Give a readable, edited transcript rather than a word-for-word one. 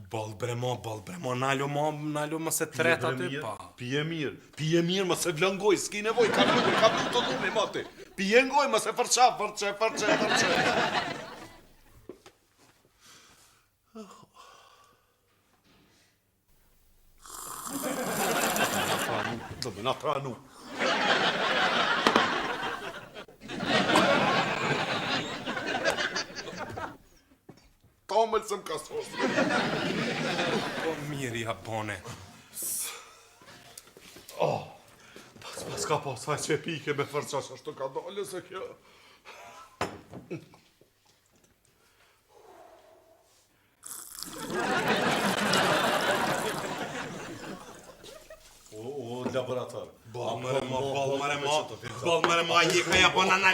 Boll bre mo, boll bre mo, nalu mo, nalu mo se tret aty, pa. Pije mirë, pije mirë, mos e vlo n'gojë, s'ki nevojë, ka vlu, ka vlu të llumi, moti. Pije n'gojë, mos e fërça, fërçe, fërçe, fërçe. Do me na pranu. Tomël se më ka sos. Po mirë ja bone. Oh, pas, pas ka pas, haj që e pike me fërça që ashtu ka dole se kjo. O, o, laborator. Boll more mo, boll more mo, boll more mo, a je ka ja bona nal.